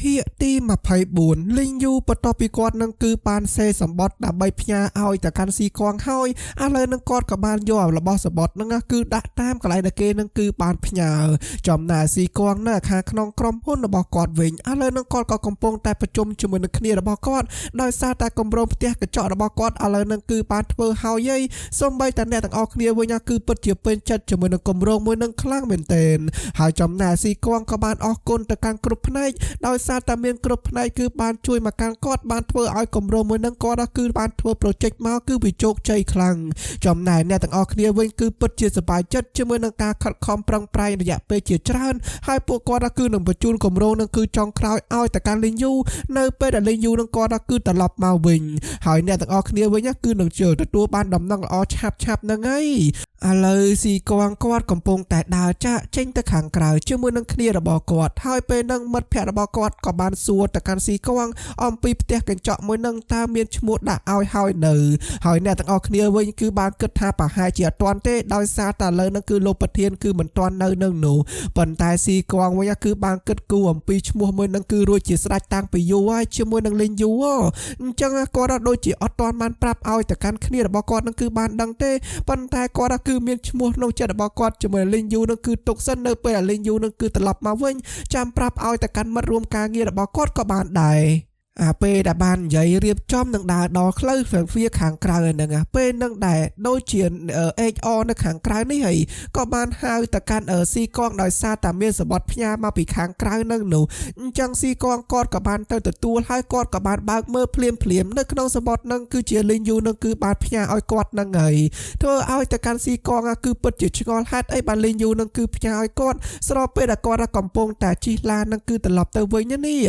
ភាគទី24លីងយូបន្ទាប់ពីគាត់នឹងគឺបានសេសម្បត្តិដើម្បីផ្ញើឲ្យទៅកាន់ស៊ីគងហើយឥឡូវនឹងគាត់ក៏បានយករបស់សម្បត្តិនឹងគឺដាក់តាមកន្លែងដែលគេនឹងគឺបានផ្ញើចំណែកស៊ីគងនៅខាងក្នុងក្រុមហ៊ុនរបស់គាត់វិញឥឡូវនឹងគាត់ក៏កំពុងតែប្រជុំជាមួយនឹងគ្នារបស់គាត់ដោយសារតែគម្រោងផ្ទះកញ្ចក់របស់គាត់ឥឡូវនឹងគឺបានធ្វើហើយហីសូម្បីតែអ្នកទាំងអស់គ្នាវិញគឺពិតជាពេញចិត្តជាមួយនឹងគម្រោងមួយនឹងខ្លាំងមែនទែនហើយចំណែកស៊ីគងក៏បានអរគុណទៅកាន់គ្រប់ផ្នែក ដោយសារតែមានគ្រប់ផ្នែកគឺបានជួយមកកាន់គាត់បានធ្វើឲ្យគម្រោងមួយនឹងគាត់គឺបានធ្វើ project មកគឺវាជោគជ័យខ្លាំងចំណែកអ្នកទាំងអស់គ្នាវិញគឺពិតជាសប្បាយចិត្តជាមួយនឹងការខិតខំប្រឹងប្រែងរយៈពេលជាច្រើនហើយពួកគាត់គឺនឹងបញ្ជូនគម្រោងនឹងគឺចុងក្រោយឲ្យទៅកាន់លីងយូនៅពេលដែលលីងយូនឹងគាត់គឺត្រឡប់មកវិញហើយអ្នកទាំងអស់គ្នាវិញគឺនឹងជឿទទួលបានដំណឹងល្អឆាប់ឆាប់ហ្នឹងហើយឥឡូវស៊ីគងគាត់កំពុងតែដើរចាកចេញទៅខាងក្រៅជាមួយនឹងគ្នារបស់គាត់ហើយពេលហ្នឹងមិត្តភ័ក្តិរបស់គាត់ក៏បានសួរទៅកាន់ស៊ីគងអំពីផ្ទះកញ្ចក់មួយហ្នឹងតើមានឈ្មោះដាក់ឲ្យហើយនៅហើយអ្នកទាំងអស់គ្នាវិញគឺបានគិតថាប្រហែលជាអត់ទាន់ទេដោយសារតែឥឡូវហ្នឹងគឺលោកប្រធានគឺមិនទាន់នៅនឹងនោះប៉ុន្តែស៊ីគងវិញគឺបានគិតគូរអំពីឈ្មោះមួយហ្នឹងគឺរួចជាស្រេចតាំងពីយូរហើយជាមួយនឹងលេងយូរអញ្ចឹងគាត់ដូចជាអត់ទាន់បានប្រាប់ឲ្យទៅកាន់គ្នារបស់គាត់ហ្នឹងគឺបានដឹងទេប៉ុន្តែគាត់គឺមានឈ្មោះក្នុងចិត្តរបស់គាត់ជាមួយលីងយូនឹងគឺទុកសិននៅពេលដែលលីងយូនឹងគឺត្រឡប់មកវិញចាំប្រាប់ឲ្យទៅកាន់មិត្តរួមការងាររបស់គាត់ក៏បានដែរអាពេលដែលបាននិយាយរៀបចំនឹងដើរដល់ផ្លូវហ្វៀខាងក្រៅហ្នឹងពេលហ្នឹងដែលដូចជា HR នៅខាងក្រៅនេះហើយក៏បានហៅទៅកាន់ស៊ីកងដោយសារតែមានសម្បត្តិផ្ញើមកពីខាងក្រៅហ្នឹងនោះអញ្ចឹងស៊ីកងគាត់ក៏បានទៅទទួលហើយគាត់ក៏បានបើកមើលភ្លាមភ្លាមនៅក្នុងសម្បត្តិហ្នឹងគឺជាលីងយូនឹងគឺបានផ្ញើឲ្យគាត់ហ្នឹងហើយធ្វើឲ្យទៅកាន់ស៊ីកងគឺពិតជាឆ្ងល់ហេតុអីបានលីងយូនឹងគឺផ្ញើឲ្យគាត់ស្របពេលដែលគាត់កំពុងតែជិះឡាននឹងគឺត្រឡប់ទៅវិញនេះ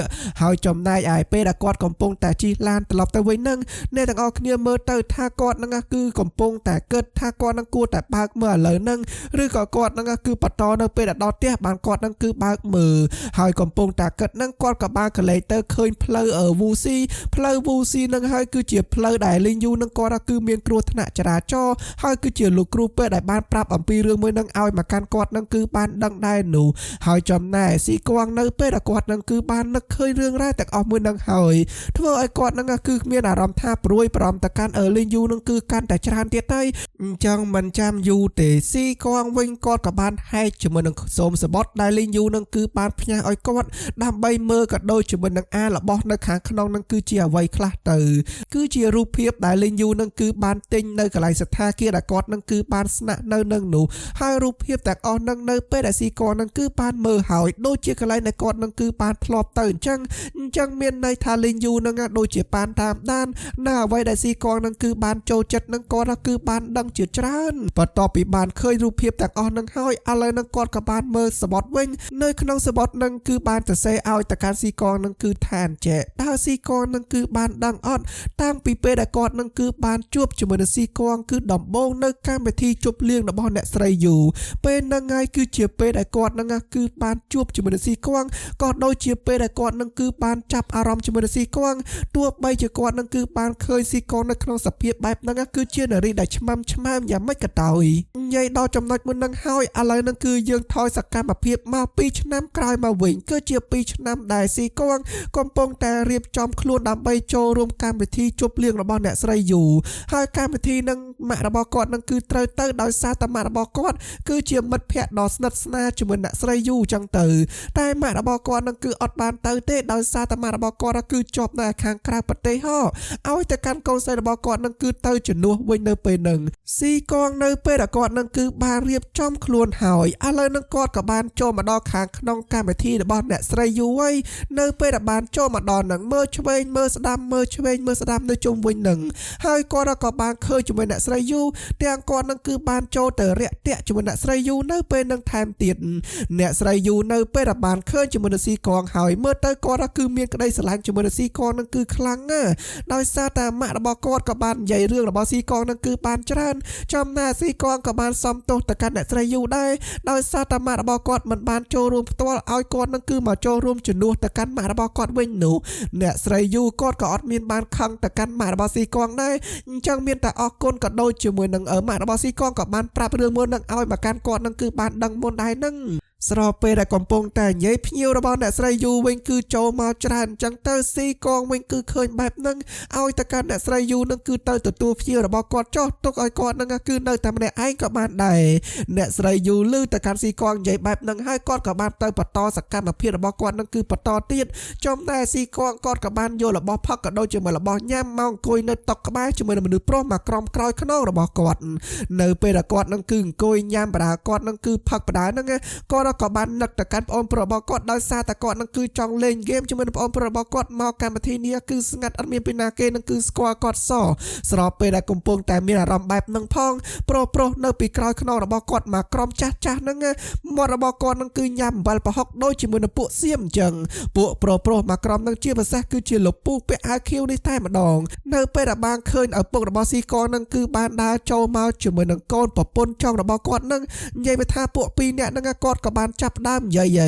ហើយចំណែកឯពេលដែលគាត់កំពុងតែជិះឡានត្រឡប់ទៅវិញនឹងអ្នកទាំងអស់គ្នាមើលទៅថាគាត់នឹងគឺកំពុងតែគិតថាគាត់នឹងគួរតែបើកមើលឥឡូវនឹងឬក៏គាត់នឹងគឺបន្តនៅពេលដែលដល់ផ្ទះបានគាត់នឹងគឺបើកមើលហើយកំពុងតែគិតនឹងគាត់ក៏បើកលេខទៅឃើញផ្លូវវូស៊ីផ្លូវវូស៊ីនឹងហើយគឺជាផ្លូវដែលលីងយូនឹងគាត់គឺមានគ្រោះថ្នាក់ចរាចរណ៍ហើយគឺជាលោកគ្រូពេទ្យដែលបានប្រាប់អំពីរឿងមួយនឹងឲ្យមកកាន់គាត់នឹងគឺបានដឹងដែរនោះហើយចំណែកស៊ីគងនៅពេលដែលគាត់នឹងគឺបាននឹកឃើញរឿងរ៉ាវទាំងអស់មួយនឹងហើយធ្វើឲ្យគាត់នឹងគឺមានអារម្មណ៍ថាព្រួយបារម្ភទៅកាន់អឺលីងយូនឹងគឺកាន់តែច្រើនទៀតទៅអញ្ចឹងមិនចាំយូរទេស៊ីគងវិញគាត់ក៏បានហែកជាមួយនឹងសូមសបុតដែលលីងយូនឹងគឺបានផ្ញើឲ្យគាត់ដើម្បីមើលក៏ដូចជាមួយនឹងអារបស់នៅខាងក្នុងនឹងគឺជាអ្វីខ្លះទៅគឺជារូបភាពដែលលីងយូនឹងគឺបានទិញនៅកន្លែងសន្តាគារដែលគាត់នឹងគឺបានស្នាក់នៅនឹងនោះហើយរូបភាពទាំងអស់នឹងនៅពេលដែលស៊ីគងនឹងគឺបានមើលហើយដូចជាកន្លែងដែលគាត់នឹងគឺបានធ្លាប់ទៅអញ្ចឹងអញ្ចឹងមានន័យថាលីងយូនឹងដូចជាបានតាមដាននៅអ្វីដែលស៊ីគងនឹងគឺបានចូលចិត្តនឹងគាត់គឺបានដឹងជាច្រើនបន្ទាប់ពីបានឃើញរូបភាពទាំងអស់នឹងហើយឥឡូវនឹងគាត់ក៏បានមើលសបុតវិញនៅក្នុងសបុតនឹងគឺបានសរសេរឲ្យតកាន់ស៊ីកងនឹងគឺថាអញ្ចេះតើស៊ីកងនឹងគឺបានដឹងអត់តាំងពីពេលដែលគាត់នឹងគឺបានជួបជាមួយនឹងស៊ីកងគឺដំបូងនៅកម្មវិធីជប់លៀងរបស់អ្នកស្រីយូពេលហ្នឹងហើយគឺជាពេលដែលគាត់នឹងគឺបានជួបជាមួយនឹងស៊ីកងក៏ដូចជាពេលដែលគាត់នឹងគឺបានចាប់អារម្មណ៍ជាមួយនឹងស៊ីកងទោះបីជាគាត់នឹងគឺបានឃើញស៊ីកងនៅក្នុងសភាពបែបហ្នឹងគឺជានារីដែលឆ្មាំឆ្មើមយ៉ាងម៉េចក៏ដោយនិយាយដល់ចំណុចមុននឹងហើយឥឡូវនឹងគឺយើងថយសកម្មភាពមក2ឆ្នាំក្រោយមកវិញគឺជា2ឆ្នាំដែលស៊ីកងកំពុងតែរៀបចំខ្លួនដើម្បីចូលរួមកម្មវិធីជប់លៀងរបស់អ្នកស្រីយូហើយកម្មវិធីនឹងម៉ាក់របស់គាត់នឹងគឺត្រូវទៅដោយសារតែម៉ាក់របស់គាត់គឺជាមិត្តភ័ក្តិដ៏ស្និទ្ធស្នាលជាមួយអ្នកស្រីយូអញ្ចឹងទៅតែម៉ាក់របស់គាត់នឹងគឺអត់បានទៅទេដោយសារតែម៉ាក់របស់គាត់គឺជាប់នៅខាងក្រៅប្រទេសហ៎ឲ្យទៅកាន់កូនស្រីរបស់គាត់នឹងគឺទៅជំនួសវិញនៅពេលហ្នឹងស៊ីកងនៅពេលដែលគាត់នឹងគឺបានរៀបចំខ្លួនហើយឥឡូវនឹងគាត់ក៏បានចូលមកដល់ខាងក្នុងកម្មវិធីរបស់អ្នកស្រីយូហើយនៅពេលដែលបានចូលមកដល់នឹងមើលឆ្វេងមើលស្ដាំមើលឆ្វេងមើលស្ដាំនៅជុំវិញនឹងហើយគាត់ក៏បានឃើញជាមួយអ្នកស្រីយូទាំងគាត់នឹងគឺបានចូលទៅរាក់ទាក់ជាមួយអ្នកស្រីយូនៅពេលនឹងថែមទៀតអ្នកស្រីយូនៅពេលដែលបានឃើញជាមួយនឹងស៊ីកងហើយមើលទៅគាត់គឺមានក្តីស្រឡាញ់ជាមួយនឹងស៊ីកងនឹងគឺខ្លាំងណាស់ដោយសារតែម៉ាក់របស់គាត់ក៏បាននិយាយរឿងរបស់ស៊ីកងនឹងគឺបានច្រើនចំណែកស៊ីកងក៏បានសំទោសទៅកាន់អ្នកស្រីយូដែរដោយសារតែម៉ាក់របស់គាត់មិនបានចូលរួមផ្ទាល់ឲ្យគាត់នឹងគឺមកចូលរួមជំនួសទៅកាន់ម៉ាក់របស់គាត់វិញនោះអ្នកស្រីយូគាត់ក៏អត់មានបានខឹងទៅកាន់ម៉ាក់របស់ស៊ីកងដែរអញ្ចឹងមានតែអរគុណក៏ដូចជាមួយនឹងម៉ាក់របស់ស៊ីកងក៏បានប្រាប់រឿងមួយនឹងឲ្យមកកាន់គាត់នឹងគឺបានដឹងមុនដែរនឹង ស្របពេលដែលកំពុងតែនិយាយភ្ញៀវរបស់អ្នកស្រីយូវិញគឺចូលមកច្រើនអញ្ចឹងទៅស៊ីកងវិញគឺឃើញបែបហ្នឹងឲ្យទៅកាន់អ្នកស្រីយូនឹងគឺទៅទទួលភ្ញៀវរបស់គាត់ចោះទុកឲ្យគាត់នឹងគឺនៅតែម្នាក់ឯងក៏បានដែរអ្នកស្រីយូលឺទៅកាន់ស៊ីកងនិយាយបែបហ្នឹងហើយគាត់ក៏បានទៅបន្តសកម្មភាពរបស់គាត់នឹងគឺបន្តទៀតចំណែកស៊ីកងគាត់ក៏បានយករបស់ផឹកក៏ដូចជាមួយរបស់ញ៉ាំមកអង្គុយនៅតុក្បែរជាមួយនឹងមនុស្សប្រុសមកក្រមក្រោយខ្នងរបស់គាត់នៅពេលដែលគាត់នឹងគឺអង្គុយញ៉ាំបដាគាត់នឹងគឺផឹកបដាហ្នឹងគាត់ក៏បាននឹកទៅកាន់ប្អូនប្រុសរបស់គាត់ដោយសារតែគាត់នឹងគឺចង់លេងហ្គេមជាមួយនឹងប្អូនប្រុសរបស់គាត់មកកម្មវិធីនេះគឺស្ងាត់អត់មានពីណាគេនឹងគឺស្គាល់គាត់សស្របពេលដែលកំពុងតែមានអារម្មណ៍បែបហ្នឹងផងប្រុសប្រុសនៅពីក្រោយខ្នងរបស់គាត់មកក្រុមចាស់ចាស់ហ្នឹងមាត់របស់គាត់នឹងគឺញ៉ាំអំបិលប្រហុកដូចជាមួយនឹងពួកសៀមអញ្ចឹងពួកប្រុសប្រុសមកក្រុមនឹងជាពិសេសគឺជាលោកពូពាក់អាវខៀវនេះតែម្ដងនៅពេលដែលបានឃើញឪពុករបស់ស៊ីកនឹងគឺបានដើរចូលមកជាមួយនឹងកូនប្រពន្ធចុងរបស់គាត់នឹងនិយាយថាពួកពីរនាក់ហ្នឹងគាត់ក៏បានចាប់ដើមនិយាយ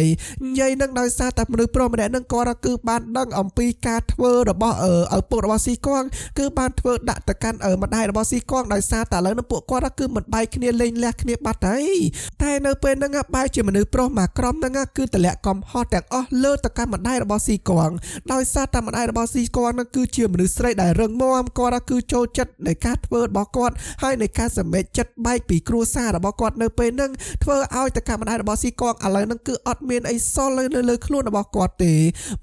និយាយនឹងដោយសារតែមនុស្សប្រុសម្នាក់នឹងគាត់គឺបានដឹងអំពីការធ្វើរបស់ឪពុករបស់ស៊ីកងគឺបានធ្វើដាក់ទៅកាន់ម្ដាយរបស់ស៊ីកងដោយសារតែឥឡូវនឹងពួកគាត់គឺមិនបែកគ្នាលេងលះគ្នាបាត់ហើយតែនៅពេលហ្នឹងបែរជាមនុស្សប្រុសមកក្រុមហ្នឹងគឺតម្លាក់កំហុសទាំងអស់លើទៅកាន់ម្ដាយរបស់ស៊ីកងដោយសារតែម្ដាយរបស់ស៊ីកងហ្នឹងគឺជាមនុស្សស្រីដែលរឹងមាំគាត់គឺចូលចិត្តនៃការធ្វើរបស់គាត់ហើយនៃការសម្រេចចិត្តបែកពីគ្រួសាររបស់គាត់នៅពេលហ្នឹងធ្វើឲ្យទៅកាន់ម្ដាយរបស់ស៊ីកងឥឡូវហ្នឹងគឺអត់មានអីសល់នៅលើខ្លួនរបស់គាត់ទេ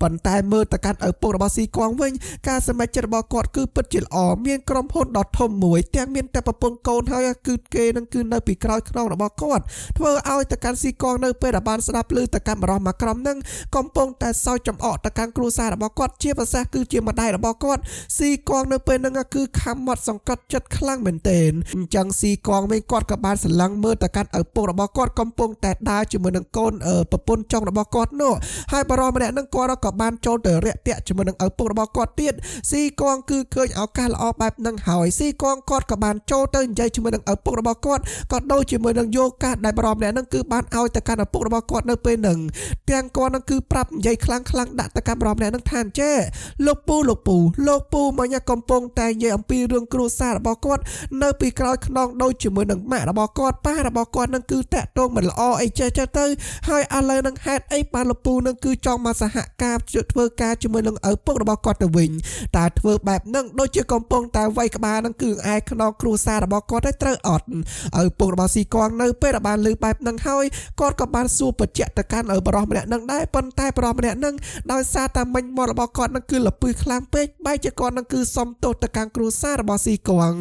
ប៉ុន្តែមើលទៅកាន់ឪពុករបស់ស៊ីកងវិញការសម្រេចចិត្តរបស់គាត់គឺពិតជាល្អមានក្រុមហ៊ុនដ៏ធំមួយទាំងមានតែប្រពន្ធកូនហើយគឺគេនឹងគឺនៅពីក្រោយខ្នងរបស់គាត់ធ្វើឲ្យទៅកាន់ស៊ីកងនៅពេលដែលបានស្ដាប់ឮទៅកាន់បរិះមួយក្រុមហ្នឹងកំពុងតែសោចចំអកទៅកាន់គ្រួសាររបស់គាត់ជាពិសេសគឺជាម្ដាយរបស់គាត់ស៊ីកងនៅពេលហ្នឹងគឺខំមាត់សង្កត់ចិត្តខ្លាំងមែនទែនអញ្ចឹងស៊ីកងវិញគាត់ក៏បានស្រឡឹងមើលទៅកាន់ឪពុករបស់គាត់កំពុងតែដើរជាមួយនឹងកូនប្រពន្ធចុងរបស់គាត់នោះហើយបរិះម្នាក់ហ្នឹងគាត់ក៏បានចូលទៅរាក់ទាក់ជាមួយនឹងឪពុករបស់គាត់ទៀតស៊ីកងគឺឃើញឱកាសល្អបែបហ្នឹងហើយស៊ីកងគាត់ក៏បានចូលទៅនិយាយជាមួយនឹងឪពុករបស់គាត់ក៏ដូចជាមួយនឹងយកកាសដែលបរិះម្នាក់ហ្នឹងគឺបានឲ្យទៅកាន់ឪពុករបស់គាត់នៅពេលហ្នឹងទាំងគាត់ហ្នឹងគឺប្រាប់និយាយខ្លាំងខ្លាំងដាក់ទៅកាន់បរិះម្នាក់ហ្នឹងថាអញ្ចេះលោកពូលោកពូលោកពូមកញ៉ាកំពុងតែនិយាយអំពីរឿងគ្រួសាររបស់គាត់នៅពីក្រោយខ្នងដូចជាមួយនឹងម៉ាក់របស់គាត់ប៉ារបស់គាត់នឹងគឺតាក់ទងមិនល្អអីចេះចេះទៅហើយឥឡូវនឹងហេតុអីបានលោកពូនឹងគឺចង់មកសហការធ្វើការជាមួយនឹងឪពុករបស់គាត់ទៅវិញតើធ្វើបែបហ្នឹងដូចជាកំពុងតែវាយក្បាលនឹងគឺឯខ្នងគ្រួសាររបស់គាត់ឯត្រូវអត់ឪពុករបស់ស៊ីកងនៅពេលដែលបានលើបែបហ្នឹងហើយគាត់ក៏បានសួរបច្ចៈទៅកាន់ឪបរោះម្នាក់ហ្នឹងដែរប៉ុន្តែបរោះម្នាក់ហ្នឹងដោយសារតែមិញមាត់របស់គាត់ហ្នឹងគឺលពឹសខ្លាំងពេកបែរជាគាត់ហ្នឹងគឺសុំទោសទៅកាន់គ្រួសាររបស់ស៊ីកង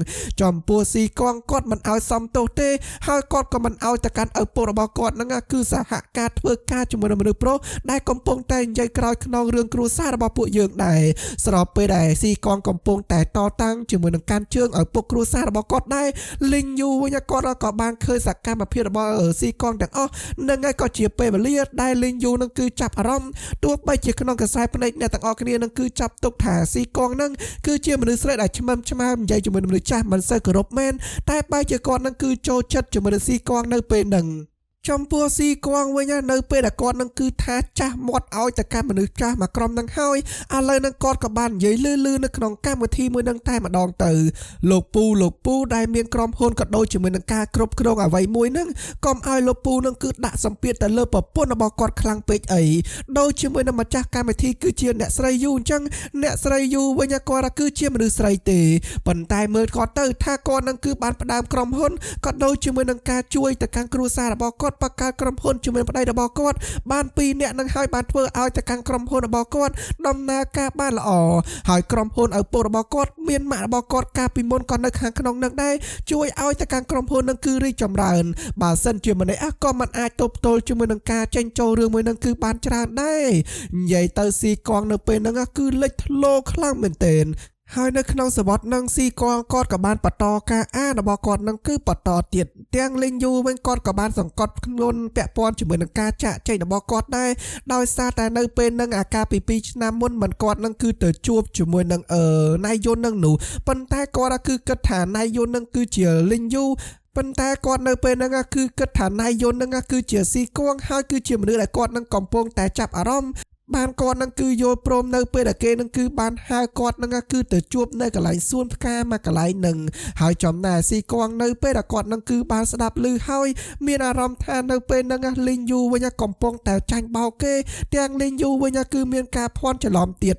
ចំពោះស៊ីកងគាត់មិនឲ្យសុំទោសទេហើយគាត់ក៏មិនឲ្យទៅកាន់ឪពុករបស់គាត់ហ្នឹងគឺសហការធ្វើការជាមួយនឹងមនុស្សប្រុសដែលកំពុងតែនិយាយក្រោយខ្នងរឿងគ្រួសាររបស់ពួកយើងដែរស្របពេលដែលស៊ីកងកំពុងតែតតាំងជាមួយនឹងកាន់ជើងឪពុកគ្រួសាររបស់គាត់ដែរលីងយូវិញគាត់ក៏បានឃើញសកម្មភាពរបស់ស៊ីកងទាំងអស់នឹងហើយក៏ជាពេលវេលាដែលលីងយូនឹងគឺចាប់អារម្មណ៍ទោះបីជាក្នុងកសែភ្នែកអ្នកទាំងអស់គ្នានឹងគឺចាប់ទុកថាស៊ីកងនឹងគឺជាមនុស្សស្រីដែលឆ្មើមឆ្មើមនិយាយជាមួយមនុស្សចាស់មិនសូវគោរពមែនតែបែរជាគាត់នឹងគឺចូលចិត្តជាមួយនឹងស៊ីកងនៅពេលហ្នឹងចំពោះស៊ីគងវិញនៅពេលដែលគាត់នឹងគឺថាចាស់មាត់ឲ្យទៅកាន់មនុស្សចាស់មកក្រុមនឹងហើយឥឡូវនឹងគាត់ក៏បាននិយាយលឺលឺនៅក្នុងកម្មវិធីមួយនឹងតែម្ដងទៅលោកពូលោកពូដែលមានក្រុមហ៊ុនក៏ដូចជាមួយនឹងការគ្រប់គ្រងអ្វីមួយនឹងកុំឲ្យលោកពូនឹងគឺដាក់សម្ពាធទៅលើប្រពន្ធរបស់គាត់ខ្លាំងពេកអីដូចជាមួយនឹងម្ចាស់កម្មវិធីគឺជាអ្នកស្រីយូអញ្ចឹងអ្នកស្រីយូវិញគាត់គឺជាមនុស្សស្រីទេប៉ុន្តែមើលគាត់ទៅថាគាត់នឹងគឺបានផ្ដើមក្រុមហ៊ុនក៏ដូចជាមួយនឹងការជួយទៅកាន់គ្រួសាររបស់គាត់បង្កើតក្រុមហ៊ុនជាមួយប្តីរបស់គាត់បាន2នាក់នឹងហើយបានធ្វើឲ្យទៅកាន់ក្រុមហ៊ុនរបស់គាត់ដំណើរការបានល្អហើយក្រុមហ៊ុនឪពុករបស់គាត់មានម៉ាក់របស់គាត់កាលពីមុនក៏នៅខាងក្នុងនឹងដែរជួយឲ្យទៅកាន់ក្រុមហ៊ុននឹងគឺរីកចម្រើនបើសិនជាម្នាក់ក៏មិនអាចទប់ទល់ជាមួយនឹងការចេញចូលរឿងមួយនឹងគឺបានច្រើនដែរនិយាយទៅស៊ីកងនៅពេលហ្នឹងគឺលេចធ្លោខ្លាំងមែនទែនហើយនៅក្នុងសវត្ថនឹងស៊ីកងគាត់ក៏បានបន្តការអានរបស់គាត់នឹងគឺបន្តទៀតទាំងលេងយូវិញគាត់ក៏បានសង្កត់ខ្លួនពាក់ព័ន្ធជាមួយនឹងការចាក់ចែងរបស់គាត់ដែរដោយសារតែនៅពេលនឹងអាការពី2ឆ្នាំមុនមិនគាត់នឹងគឺទៅជួបជាមួយនឹងណៃយន្តនឹងនោះប៉ុន្តែគាត់គឺគិតថាណៃយន្តនឹងគឺជាលេងយូប៉ុន្តែគាត់នៅពេលហ្នឹងគឺគិតថាណៃយន្តហ្នឹងគឺជាស៊ីគងហើយគឺជាមនុស្សដែលគាត់នឹងកំពុងតែចាប់អារម្មណ៍ បានគាត់នឹងគឺយល់ព្រមនៅពេលដែលគេនឹងគឺបានហៅគាត់នឹងគឺទៅជួបនៅកន្លែងសួនផ្កាមួយកន្លែងនឹងហើយចំណែកស៊ីគងនៅពេលដែលគាត់នឹងគឺបានស្ដាប់ឮហើយមានអារម្មណ៍ថានៅពេលហ្នឹងលីងយូវិញកំពុងតែចាញ់បោកគេទាំងលីងយូវិញគឺមានការភ័ន្តច្រឡំទៀត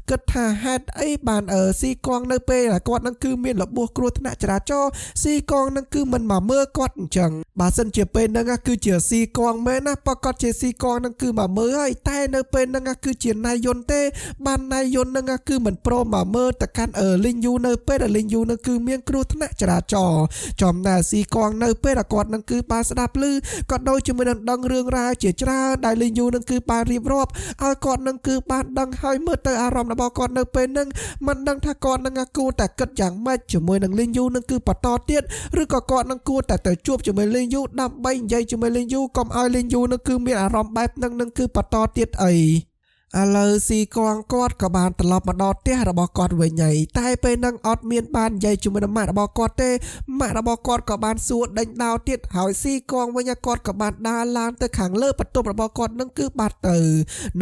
គិតថាហេតុអីបានអឺស៊ីគងនៅពេលដែលគាត់នឹងគឺមានរបួសគ្រោះថ្នាក់ចរាចរណ៍ស៊ីគងនឹងគឺមិនមកមើលគាត់អញ្ចឹងបើសិនជាពេលហ្នឹងគឺជាស៊ីគងមែនណាប្រកាសជាស៊ីគងនឹងគឺមកមើលហើយតែនៅពេលហ្នឹងគឺជាណៃយុនទេបានណៃយុនហ្នឹងគឺមិនព្រមមកមើលទៅកាន់អឺលីងយូនៅពេលដែលលីងយូនឹងគឺមានគ្រោះថ្នាក់ចរាចរណ៍ចំណែកស៊ីគងនៅពេលដែលគាត់នឹងគឺបានស្ដាប់ឮក៏ដូចជាមួយនឹងដឹងរឿងរ៉ាវជាច្រើនដែលលីងយូនឹងគឺបានរៀបរាប់ឲ្យគាត់នឹងគឺបានដឹងហើយមើលទៅអារម្មណ៍របស់គាត់នៅពេលហ្នឹងមិនដឹងថាគាត់នឹងគួរតែគិតយ៉ាងម៉េចជាមួយនឹងលីងយូនឹងគឺបន្តទៀតឬក៏គាត់នឹងគួរតែទៅជួបជាមួយលីងយូដើម្បីនិយាយជាមួយលីងយូកុំឲ្យលីងយូនឹងគឺមានអារម្មណ៍បែបហ្នឹងនឹងគឺបន្តទៀតអីឥឡូវស៊ីគងគាត់ក៏បានត្រឡប់មកដល់ផ្ទះរបស់គាត់វិញហើយតែពេលហ្នឹងអត់មានបាននិយាយជាមួយនឹងម៉ាក់របស់គាត់ទេម៉ាក់របស់គាត់ក៏បានសួរដេញដោលទៀតហើយស៊ីគងវិញគាត់ក៏បានដើរឡើងទៅខាងលើបន្ទប់របស់គាត់នឹងគឺបាត់ទៅ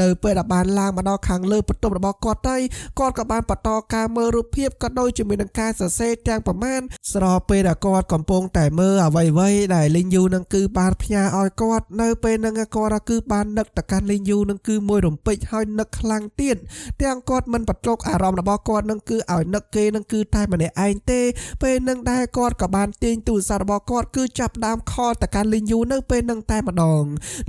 នៅពេលដែលបានឡើងមកដល់ខាងលើបន្ទប់របស់គាត់ទៅគាត់ក៏បានបន្តការមើលរូបភាពក៏ដូចជាមួយនឹងការសរសេរទាំងប្រមាណស្របពេលដែលគាត់កំពុងតែមើលអ្វីៗដែលលីងយូនឹងគឺបានផ្ញើឲ្យគាត់នៅពេលហ្នឹងគាត់គឺបាននឹកទៅកាន់លីងយូនឹងគឺមួយរំពេចហើយនឹកខ្លាំងទៀតទាំងគាត់មិនបន្ទោកអារម្មណ៍របស់គាត់នឹងគឺឲ្យនឹកគេនឹងគឺតែម្នាក់ឯងទេពេលនឹងដែរគាត់ក៏បានទាញទូរស័ព្ទរបស់គាត់គឺចាប់ដើម call ទៅកាន់លីងយូនៅពេលនឹងតែម្ដង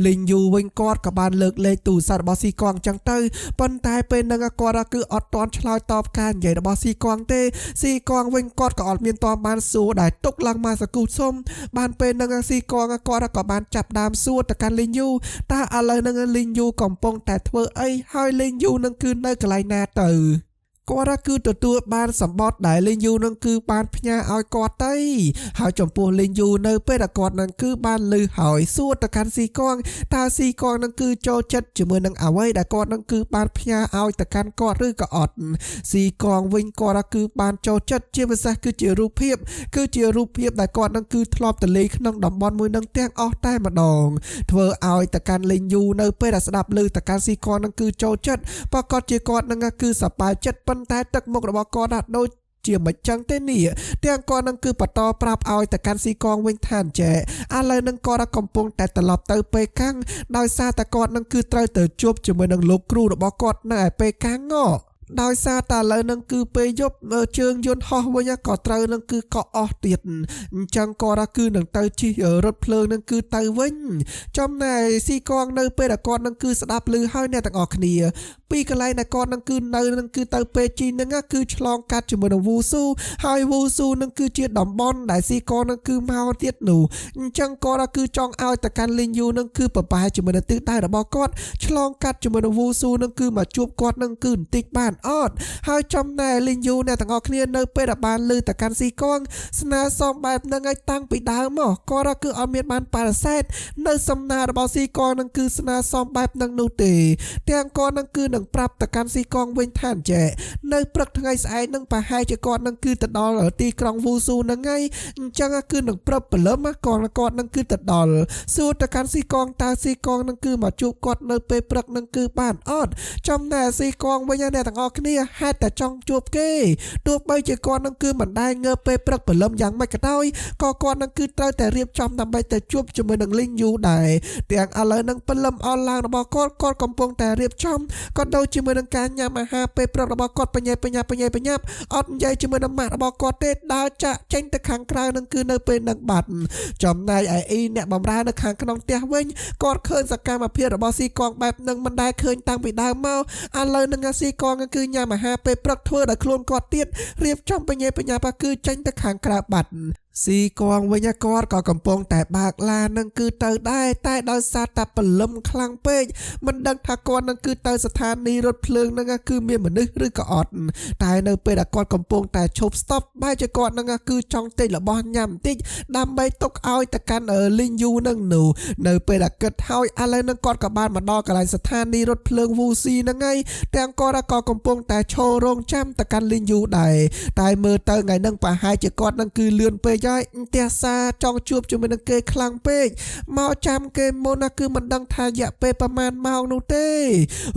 លីងយូវិញគាត់ក៏បានលើកលេខទូរស័ព្ទរបស់ស៊ីកងចឹងទៅប៉ុន្តែពេលនឹងគាត់គឺអត់ទាន់ឆ្លើយតបការនិយាយរបស់ស៊ីកងទេស៊ីកងវិញគាត់ក៏អត់មានតបានសួរដែរទុកឡើងមកសកូសុំបានពេលនឹងស៊ីកងគាត់ក៏បានចាប់ដើមសួរទៅកាន់លីងយូតើឥឡូវនឹងលីងយូកំពុងតែធ្វើអីហើយលីងយូនឹងគឺនៅកន្លែងណាទៅគាត់គឺទទួលបានសម្បត្តិដែលលីងយូនឹងគឺបានផ្ញើឲ្យគាត់ទៅហើយចំពោះលីងយូនៅពេលដែលគាត់នឹងគឺបានលឺហើយសួរទៅកាន់ស៊ីកងតើស៊ីកងនឹងគឺចូលចិត្តជាមួយនឹងអ្វីដែលគាត់នឹងគឺបានផ្ញើឲ្យទៅកាន់គាត់ឬក៏អត់ស៊ីកងវិញគាត់គឺបានចូលចិត្តជាពិសេសគឺជារូបភាពគឺជារូបភាពដែលគាត់នឹងគឺធ្លាប់ទៅលេងក្នុងតំបន់មួយនឹងទាំងអស់តែម្ដងធ្វើឲ្យទៅកាន់លីងយូនៅពេលដែលស្ដាប់លឺទៅកាន់ស៊ីកងនឹងគឺចូលចិត្តប្រកាសជាគាត់នឹងគឺសប្បាយចិត្តប៉ុន្តែទឹកមុខរបស់គាត់ណាដូចជាមិនចឹងទេនេះទាំងគាត់នឹងគឺបន្តប្រាប់ឲ្យទៅកាន់ស៊ីកងវិញថាអញ្ចេះឥឡូវនឹងគាត់កំពុងតែត្រឡប់ទៅពេលកាំងដោយសារតែគាត់នឹងគឺត្រូវទៅជួបជាមួយនឹងលោកគ្រូរបស់គាត់នៅឯពេលកាំងងដោយសារតែឥឡូវនឹងគឺពេលយប់ជើងយន្តហោះវិញក៏ត្រូវនឹងគឺកក់អស់ទៀតអញ្ចឹងគាត់គឺនឹងទៅជិះរថភ្លើងនឹងគឺទៅវិញចំណែកស៊ីកងនៅពេលដែលគាត់នឹងគឺស្ដាប់ឮហើយអ្នកទាំងអស់គ្នាពីកន្លែងដែលគាត់នឹងគឺនៅនឹងគឺទៅពេលជីនឹងគឺឆ្លងកាត់ជាមួយនឹងវូស៊ូហើយវូស៊ូនឹងគឺជាតំបន់ដែលស៊ីកងនឹងគឺមកទៀតនោះអញ្ចឹងគាត់គឺចង់ឲ្យទៅកាន់លីងយូនឹងគឺប្របែជាមួយនឹងទិសដៅរបស់គាត់ឆ្លងកាត់ជាមួយនឹងវូស៊ូនឹងគឺមកជួបគាត់នឹងគឺបន្តិចបានអត់ហើយចំណែកលីងយូអ្នកទាំងអស់គ្នានៅពេលដែលបានលឺទៅកាន់ស៊ីកងស្នើសុំបែបហ្នឹងឲ្យតាំងពីដើមមកគាត់គឺអត់មានបានបដិសេធនៅសំណើរបស់ស៊ីកងនឹងគឺស្នើសុំបែបហ្នឹងនោះទេទាំងគាត់នឹងគឺនឹងប្រាប់ទៅកាន់ស៊ីកងវិញថាអញ្ចេះនៅព្រឹកថ្ងៃស្អែកនឹងប្រហែលជាគាត់នឹងគឺទៅដល់ទីក្រុងវូស៊ូហ្នឹងហើយអញ្ចឹងគឺនឹងព្រឹកព្រលឹមគាត់គាត់នឹងគឺទៅដល់សួរទៅកាន់ស៊ីកងតើស៊ីកងនឹងគឺមកជួបគាត់នៅពេលព្រឹកនឹងគឺបានអត់ចំណែកស៊ីកងវិញអ្នកទាំងអស់គ្នាហេតុតែចង់ជួបគេទោះបីជាគាត់នឹងគឺមិនដែលងើបពេលព្រឹកព្រលឹមយ៉ាងម៉េចក៏ដោយក៏គាត់នឹងគឺត្រូវតែរៀបចំដើម្បីទៅជួបជាមួយនឹងលីងយូដែរទាំងឥឡូវនឹងព្រលឹមអនឡាញរបស់គាត់គាត់កំពុងតែរៀបចំក៏ដូចជាមួយនឹងការញ៉ាំអាហារពេលព្រឹករបស់គាត់បញ្ញាបញ្ញាបញ្ញាបញ្ញាអត់និយាយជាមួយនឹងម៉ាក់របស់គាត់ទេដើរចាក់ចេញទៅខាងក្រៅនឹងគឺនៅពេលនឹងបាត់ចំណែកឯអ៊ីអ្នកបម្រើនៅខាងក្នុងផ្ទះវិញគាត់ឃើញសកម្មភាពរបស់ស៊ីកងបែបនឹងមិនដែលឃើញតាំងពីដើមមកឥឡូវនឹងស៊ីកងគឺញ៉ាំអាហារពេលព្រឹកធ្វើដោយខ្លួនគាត់ទៀតរៀបចំបញ្ញាបញ្ញាគឺចេញទៅខាងក្រៅបាត់ស៊ីកងវិញគាត់ក៏កំពុងតែបើកឡាននឹងគឺទៅដែរតែដោយសារតែព្រលឹមខ្លាំងពេកមិនដឹងថាគាត់នឹងគឺទៅស្ថានីយ៍រថភ្លើងនឹងគឺមានមនុស្សឬក៏អត់តែនៅពេលដែលគាត់កំពុងតែឈប់ stop បែរជាគាត់នឹងគឺចង់ទិញរបស់ញ៉ាំបន្តិចដើម្បីទុកឲ្យទៅកាន់លីងយូនឹងនោះនៅពេលដែលគិតហើយឥឡូវនឹងគាត់ក៏បានមកដល់កន្លែងស្ថានីយ៍រថភ្លើងវូស៊ីហ្នឹងហើយទាំងគាត់ក៏កំពុងតែឈររងចាំទៅកាន់លីងយូដែរតែមើលទៅថ្ងៃហ្នឹងប្រហែលជាគាត់នឹងគឺលឿនពេក ហើយផ្ទះសាចង់ជួបជាមួយនឹងគេខ្លាំងពេកមកចាំគេមុនណាគឺមិនដឹងថារយៈពេលប្រហែលម៉ោងនោះទេ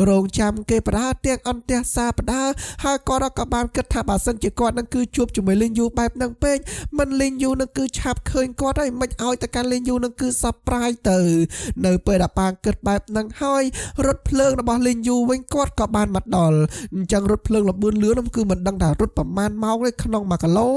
រងចាំគេបដាទាំងអន្ទះសាបដាហើយគាត់ក៏បានគិតថាបើសិនជាគាត់នឹងគឺជួបជាមួយលីងយូបែបហ្នឹងពេកមិនលីងយូនឹងគឺឆាប់ឃើញគាត់ហើយមិនឲ្យតែកាន់លីងយូនឹងគឺសប្រាយទៅនៅពេលដែលប៉ាងគិតបែបហ្នឹងហើយរថភ្លើងរបស់លីងយូវិញគាត់ក៏បានមកដល់អញ្ចឹងរថភ្លើងលបឿនលឿនគឺមិនដឹងថារត់ប្រមាណម៉ោងទេក្នុង1គីឡូ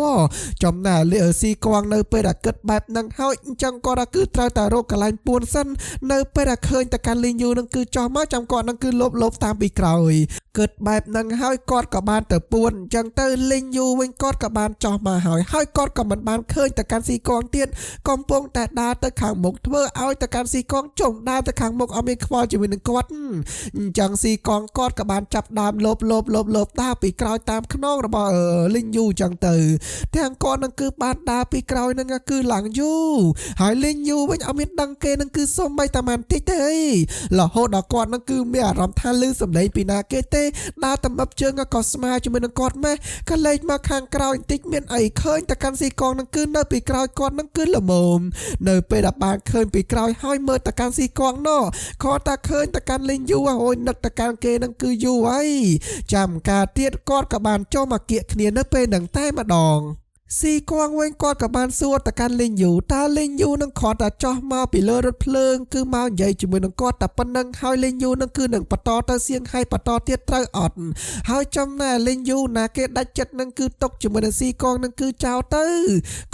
ចំណែកលីស៊ីគងនៅពេលដែលគិតបែបហ្នឹងហើយអញ្ចឹងគាត់គឺត្រូវតែរកកន្លែងពួនសិននៅពេលដែលឃើញតែកាន់លីងយូនឹងគឺចោះមកចាំគាត់នឹងគឺលោបលោបតាមពីក្រោយគិតបែបហ្នឹងហើយគាត់ក៏បានទៅពួនអញ្ចឹងទៅលីងយូវិញគាត់ក៏បានចោះមកហើយហើយគាត់ក៏មិនបានឃើញតែកាន់ស៊ីគងទៀតកំពុងតែដើរទៅខាងមុខធ្វើឲ្យតែកាន់ស៊ីគងចុងដើរទៅខាងមុខអត់មានខ្វល់ជាមួយនឹងគាត់អញ្ចឹងស៊ីគងគាត់ក៏បានចាប់ដើមលោបលោបលោបលោបដើរពីក្រោយតាមខ្នងរបស់លីងយូអញ្ចឹងទៅទាំងគាត់នឹងគឺបានដើរពីក្រោយនឹងគឺឡើងយូរហើយលីងយូវិញអត់មានដឹងគេនឹងគឺសុំបីតែមិនតិចទេរហូតដល់គាត់នឹងគឺមានអារម្មណ៍ថាលឺសំឡេងពីណាគេទេដើរតំបជើងក៏ស្មើជាមួយនឹងគាត់ម៉េះក៏លេចមកខាងក្រោយបន្តិចមានអីឃើញតែកាន់ស៊ីកងនឹងគឺនៅពីក្រោយគាត់នឹងគឺល្មមនៅពេលដែលបានឃើញពីក្រោយហើយមើលតកាន់ស៊ីកងណគាត់តែឃើញតកាន់លេងយូរអូយនឹកតកាន់គេនឹងគឺយូរហើយចាំការទៀតគាត់ក៏បានចូលមកគៀកគ្នានៅពេលនឹងតែម្ដងស៊ីគងវិញគាត់ក៏បានសួរទៅកាន់លីងយូតើលីងយូនឹងគ្រាន់តែចោះមកពីលើរថភ្លើងគឺមកនិយាយជាមួយនឹងគាត់តែប៉ុណ្្នឹងហើយលីងយូនឹងគឺនឹងបន្តទៅសៀងហៃបន្តទៀតត្រូវអត់ហើយចំណែកលីងយូណាគេដាច់ចិត្តនឹងគឺຕົកជាមួយនឹងស៊ីគងនឹងគឺចោលទៅ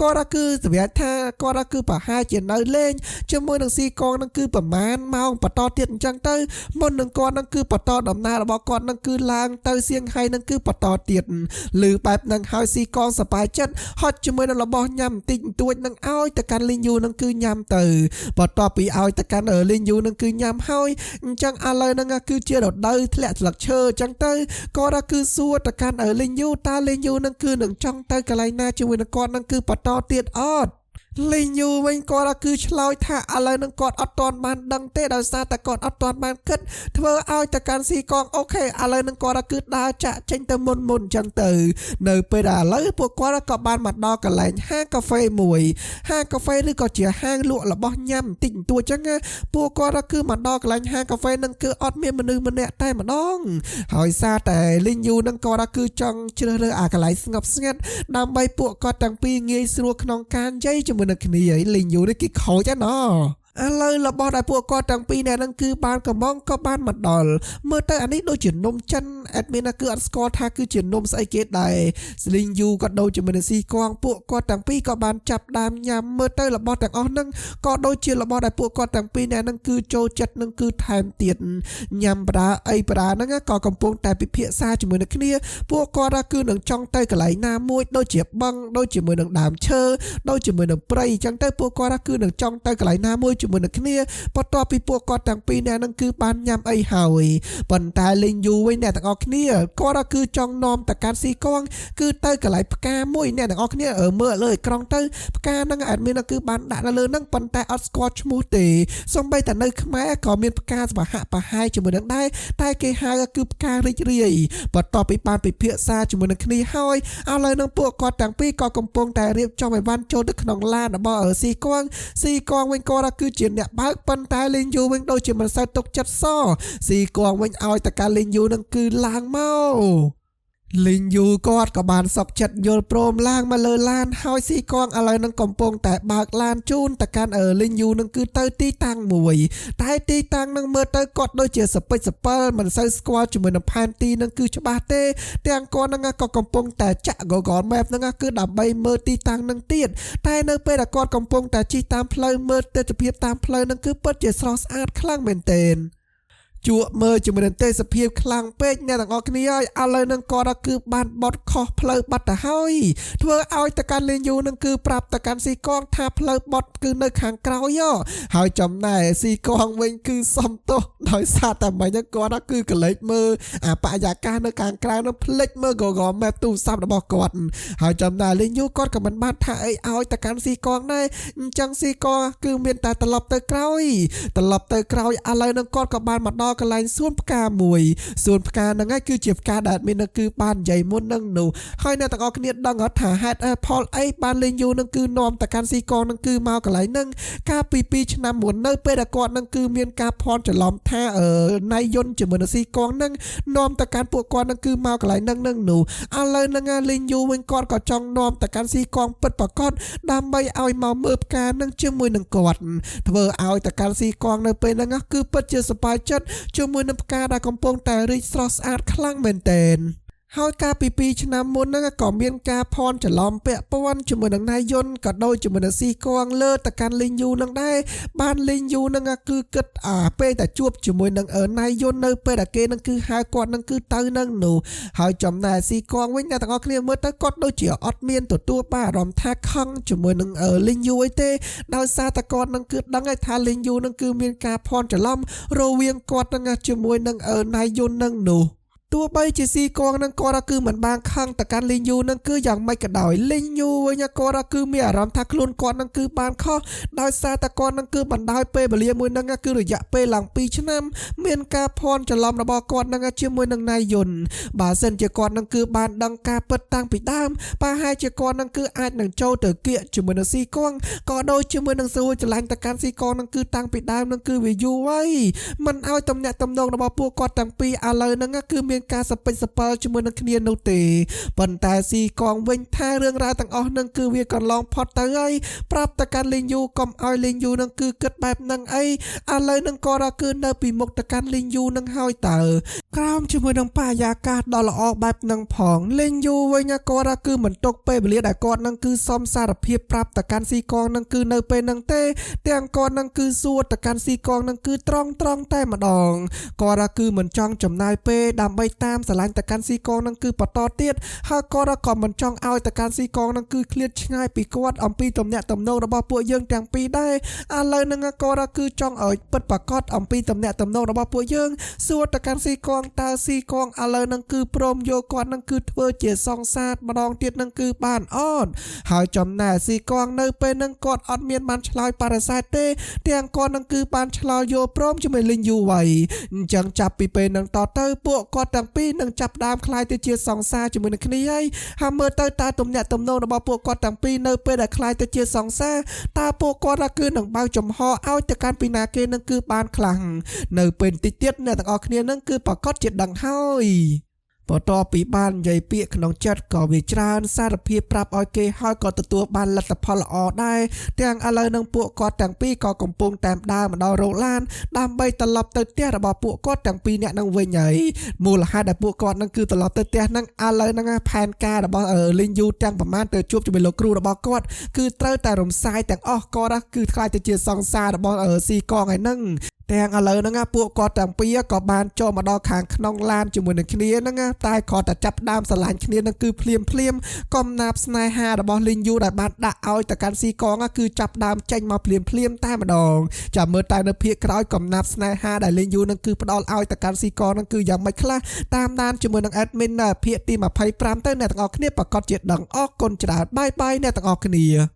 គាត់គឺសម្រាប់ថាគាត់គឺប្រហែលជានៅលេងជាមួយនឹងស៊ីគងនឹងគឺប្រមាណម៉ោងបន្តទៀតអញ្ចឹងទៅមុននឹងគាត់នឹងគឺបន្តដំណើររបស់គាត់នឹងគឺឡើងទៅសៀងហៃនឹងគឺបន្តទៀតឬបែបនឹងហើយស៊ីគងសប្បាយចិត្តហត់ជាមួយនឹងរបស់ញ៉ាំបន្តិចបន្តួចនឹងឲ្យទៅកាន់លីងយូនឹងគឺញ៉ាំទៅបន្ទាប់ពីឲ្យទៅកាន់លីងយូនឹងគឺញ៉ាំហើយអញ្ចឹងឥឡូវហ្នឹងគឺជារដូវធ្លាក់ស្លឹកឈើអញ្ចឹងទៅគាត់គឺសួរទៅកាន់លីងយូតើលីងយូនឹងគឺនឹងចង់ទៅកន្លែងណាជាមួយនឹងគាត់នឹងគឺបន្តទៀតអត់លីងយូវិញគាត់គឺឆ្លើយថាឥឡូវនឹងគាត់អត់ទាន់បានដឹងទេដោយសារតែគាត់អត់ទាន់បានគិតធ្វើឲ្យតកាន់ស៊ីកងអូខេឥឡូវនឹងគាត់គឺដើរចាក់ចេញទៅមុនមុនអញ្ចឹងទៅនៅពេលដែលឥឡូវពួកគាត់ក៏បានមកដល់កន្លែងហាងកាហ្វេមួយហាងកាហ្វេឬក៏ជាហាងលក់របស់ញ៉ាំបន្តិចបន្តួចអញ្ចឹងពួកគាត់គឺមកដល់កន្លែងហាងកាហ្វេនឹងគឺអត់មានមនុស្សម្នាក់តែម្ដងហើយសារតែលីងយូនឹងគាត់គឺចង់ជ្រើសរើសអាកន្លែងស្ងប់ស្ងាត់ដើម្បីពួកគាត់ទាំងពីរងាយស្រួលក្នុងការនិយាយជាមួយនឹងគ្នាហើយលីងយូនេះគេខូចណាឥឡូវរបស់ដែលពួកគាត់ទាំងពីរអ្នកហ្នឹងគឺបានកំងក៏បានមកដល់មើលទៅអានេះដូចជានំចិន admin គឺអត់ស្គាល់ថាគឺជានំស្អីគេដែរស្លីងយូក៏ដូចជាមួយនឹងស៊ីគងពួកគាត់ទាំងពីរក៏បានចាប់ដើមញ៉ាំមើលទៅរបស់ទាំងអស់ហ្នឹងក៏ដូចជារបស់ដែលពួកគាត់ទាំងពីរអ្នកហ្នឹងគឺចូលចិត្តនឹងគឺថែមទៀតញ៉ាំបដាអីបដាហ្នឹងក៏កំពុងតែពិភាក្សាជាមួយនឹងគ្នាពួកគាត់គឺនឹងចង់ទៅកន្លែងណាមួយដូចជាបឹងដូចជាមួយនឹងដើមឈើដូចជាមួយនឹងព្រៃអញ្ចឹងទៅពួកគាត់គឺនឹងចង់ទៅកន្លែងណាមួយជាមួយនឹងគ្នាបន្ទាប់ពីពួកគាត់ទាំងពីរអ្នកហ្នឹងគឺបានញ៉ាំអីហើយប៉ុន្តែលេងយូវិញអ្នកទាំងអស់គ្នាគាត់គឺចង់នាំតកាន់ស៊ីកងគឺទៅកន្លែងផ្កាមួយអ្នកទាំងអស់គ្នាមើលលើអេក្រង់ទៅផ្កាហ្នឹង admin គឺបានដាក់នៅលើហ្នឹងប៉ុន្តែអត់ស្គាល់ឈ្មោះទេសូម្បីតែនៅខ្មែរក៏មានផ្កាស្វហៈប្រហែលជាមួយនឹងដែរតែគេហៅគឺផ្ការីករាយបន្ទាប់ពីបានពិភាក្សាជាមួយនឹងគ្នាហើយឥឡូវហ្នឹងពួកគាត់ទាំងពីរក៏កំពុងតែរៀបចំឲ្យបានចូលទៅក្នុងឡានរបស់ស៊ីកងស៊ីកងវិញគាត់គឺជាអ្នកបើកប៉ុន្តែលេងយូវិញដូចជាមិនសូវទុកចិត្តសស៊ីកងវិញឲ្យតកាលេងយូនឹងគឺឡើងមកលីងយូគាត់ក៏បានសក់ចិត្តយល់ព្រមឡើងមកលើឡានហើយស៊ីកងឥឡូវនឹងកំពុងតែបើកឡានជូនទៅកាន់លីងយូនឹងគឺទៅទីតាំងមួយតែទីតាំងនឹងមើលទៅគាត់ដូចជាសពេចសពិលមិនសូវស្គាល់ជាមួយនឹងផែនទីនឹងគឺច្បាស់ទេទាំងគាត់នឹងក៏កំពុងតែចាក់ Google Map នឹងគឺដើម្បីមើលទីតាំងនឹងទៀតតែនៅពេលដែលគាត់កំពុងតែជិះតាមផ្លូវមើលទិដ្ឋភាពតាមផ្លូវនឹងគឺពិតជាស្រស់ស្អាតខ្លាំងមែនទែនជក់មើលជាមួយនឹងទេសភាពខ្លាំងពេកអ្នកទាំងអស់គ្នាហើយឥឡូវនឹងគាត់គឺបានបត់ខុសផ្លូវបាត់ទៅហើយធ្វើឲ្យតកាន់លេងយូនឹងគឺប្រាប់តកាន់ស៊ីកងថាផ្លូវបត់គឺនៅខាងក្រោយហើយចំណែកស៊ីកងវិញគឺសំទោសដោយសារតែមិញគាត់គឺកលេចមើលអាបរិយាកាសនៅខាងក្រៅនឹងភ្លេចមើល Google Map ទូរស័ព្ទរបស់គាត់ហើយចំណែកលេងយូគាត់ក៏មិនបានថាអីឲ្យតកាន់ស៊ីកងដែរអញ្ចឹងស៊ីកងគឺមានតែត្រឡប់ទៅក្រោយត្រឡប់ទៅក្រោយឥឡូវនឹងគាត់ក៏បានមកដល់ ដល់កន្លែងសួនផ្កាមួយសួនផ្កាហ្នឹងឯងគឺជាផ្កាដែល admin នឹងគឺបាននិយាយមុននឹងនោះហើយអ្នកទាំងអស់គ្នាដឹងអត់ថាហេតុផលអីបានលេងយូនឹងគឺនាំតកាន់ស៊ីកងនឹងគឺមកកន្លែងហ្នឹងកាលពី2ឆ្នាំមុននៅពេលដែលគាត់នឹងគឺមានការភ័ន្តច្រឡំថាអឺណៃយុនជាមួយនឹងស៊ីកងនឹងនាំតកាន់ពួកគាត់នឹងគឺមកកន្លែងហ្នឹងនឹងនោះឥឡូវហ្នឹងលេងយូវិញគាត់ក៏ចង់នាំតកាន់ស៊ីកងពិតប្រកបដើម្បីឲ្យមកមើលផ្កានឹងជាមួយនឹងគាត់ធ្វើឲ្យតកាន់ស៊ីកងនៅពេលហ្នឹងគឺពិតជាសប្បាយចិត្តជាមួយនឹងផ្កាដែលកំពុងតែរីកស្រស់ស្អាតខ្លាំងមែនទែនហើយកាលពី2ឆ្នាំមុនហ្នឹងក៏មានការភ័ន្តច្រឡំពាក់ព័ន្ធជាមួយនឹងណៃយុនក៏ដូចជាមួយនឹងស៊ីគងលើតកាន់លីងយូនឹងដែរបានលីងយូនឹងគឺគិតអាពេលតែជួបជាមួយនឹងណៃយុននៅពេលដែលគេនឹងគឺហៅគាត់នឹងគឺទៅនឹងនោះហើយចំណែកស៊ីគងវិញអ្នកទាំងអស់គ្នាមើលទៅគាត់ដូចជាអត់មានទទួលបានអារម្មណ៍ថាខឹងជាមួយនឹងលីងយូអីទេដោយសារតែគាត់នឹងគឺដឹងហើយថាលីងយូនឹងគឺមានការភ័ន្តច្រឡំរវាងគាត់នឹងជាមួយនឹងណៃយុននឹងនោះទោះបីជាស៊ីកងនឹងគាត់គឺមិនបានខឹងតកាន់លីងយូនឹងគឺយ៉ាងម៉េចក៏ដោយលីងយូវិញគាត់គឺមានអារម្មណ៍ថាខ្លួនគាត់នឹងគឺបានខុសដោយសារតែគាត់នឹងគឺបណ្ដោយពេលវេលាមួយនឹងគឺរយៈពេលឡើង2ឆ្នាំមានការភ័ន្តច្រឡំរបស់គាត់នឹងជាមួយនឹងណៃយុនបើសិនជាគាត់នឹងគឺបានដឹងការពិតតាំងពីដើមប្រហែលជាគាត់នឹងគឺអាចនឹងចូលទៅគៀកជាមួយនឹងស៊ីកងក៏ដូចជាមួយនឹងស្រួយច្រឡាញ់តកាន់ស៊ីកងនឹងគឺតាំងពីដើមនឹងគឺវាយូរហើយមិនឲ្យតំណាក់តំណងរបស់ពួកគាត់ទាំងពីរឥឡូវហ្នឹងគឺមានការសពេចសពិលជាមួយនឹងគ្នានោះទេប៉ុន្តែស៊ីកងវិញថារឿងរ៉ាវទាំងអស់នឹងគឺវាកន្លងផុតទៅហើយប្រាប់តកាន់លេងយូកុំឲ្យលេងយូនឹងគឺគិតបែបហ្នឹងអីឥឡូវនឹងគាត់គឺនៅពីមុខតកាន់លេងយូនឹងហើយតើក្រោមជាមួយនឹងបរិយាកាសដ៏ល្អបែបហ្នឹងផងលេងយូវិញគាត់គឺមិនទុកពេលវេលាដែលគាត់នឹងគឺសំសារភាពប្រាប់តកាន់ស៊ីកងនឹងគឺនៅពេលហ្នឹងទេទាំងគាត់នឹងគឺសួរតកាន់ស៊ីកងនឹងគឺត្រង់ត្រង់តែម្ដងគាត់គឺមិនចង់ចំណាយពេលដើម្បីតាមស្រឡាញ់តកាន់ស៊ីកងនឹងគឺបន្តទៀតហើយគាត់ក៏មិនចង់ឲ្យតកាន់ស៊ីកងនឹងគឺឃ្លាតឆ្ងាយពីគាត់អំពីទំនាក់ទំនងរបស់ពួកយើងទាំងពីរដែរឥឡូវនឹងគាត់គឺចង់ឲ្យពិតប្រាកដអំពីទំនាក់ទំនងរបស់ពួកយើងសួរតកាន់ស៊ីកងតើស៊ីកងឥឡូវនឹងគឺព្រមយកគាត់នឹងគឺធ្វើជាសង្សារម្ដងទៀតនឹងគឺបានអត់ហើយចំណែកស៊ីកងនៅពេលនឹងគាត់អត់មានបានឆ្លើយបដិសេធទេទាំងគាត់នឹងគឺបានឆ្លើយយកព្រមជាមួយលីងយូវៃអញ្ចឹងចាប់ពីពេលនឹងតទៅពួកគាត់ទាំងពីរនឹងចាប់ដើមក្លាយទៅជាសង្សារជាមួយនឹងគ្នាហើយហើយមើលទៅតើទំនាក់ទំនងរបស់ពួកគាត់ទាំងពីរនៅពេលដែលក្លាយទៅជាសង្សារតើពួកគាត់គឺនឹងបើកចំហឲ្យទៅកាន់ពីណាគេនឹងគឺបានខ្លាំងនៅពេលតិចទៀតអ្នកទាំងអស់គ្នានឹងគឺប្រកាសជាដឹងហើយបន្ទាប់ពីបាននិយាយពាក្យក្នុងចិត្តក៏វាច្រើនសារភាពប្រាប់ឲ្យគេហើយក៏ទទួលបានលទ្ធផលល្អដែរទាំងឥឡូវនឹងពួកគាត់ទាំងពីរក៏កំពុងតាមដើរមកដល់រោងឡានដើម្បីត្រឡប់ទៅផ្ទះរបស់ពួកគាត់ទាំងពីរនាក់នឹងវិញហើយមូលហេតុដែលពួកគាត់នឹងគឺត្រឡប់ទៅផ្ទះនឹងឥឡូវនឹងផែនការរបស់លីងយូទាំងប្រមាណទៅជួបជាមួយលោកគ្រូរបស់គាត់គឺត្រូវតែរំសាយទាំងអស់គាត់គឺខ្លាចទៅជាសង្សាររបស់ស៊ីកងឯហ្នឹងទាំងឥឡូវហ្នឹងពួកគាត់ទាំងពីរក៏បានចូលមកដល់ខាងក្នុងឡានជាមួយនឹងគ្នាហ្នឹងតែគាត់តែចាប់ដើមស្រឡាញ់គ្នានឹងគឺភ្លាមភ្លាមកំណាប់ស្នេហារបស់លីងយូដែលបានដាក់ឲ្យទៅកាន់ស៊ីកងគឺចាប់ដើមចេញមកភ្លាមភ្លាមតែម្ដងចាំមើលតែនៅភាគក្រោយកំណាប់ស្នេហាដែលលីងយូនឹងគឺផ្ដល់ឲ្យទៅកាន់ស៊ីកងនឹងគឺយ៉ាងម៉េចខ្លះតាមដានជាមួយនឹង admin ភាគទី25ទៅអ្នកទាំងអស់គ្នាប្រកាសជាដឹងអរគុណច្រើនបាយបាយអ្នកទាំងអស់គ្នា។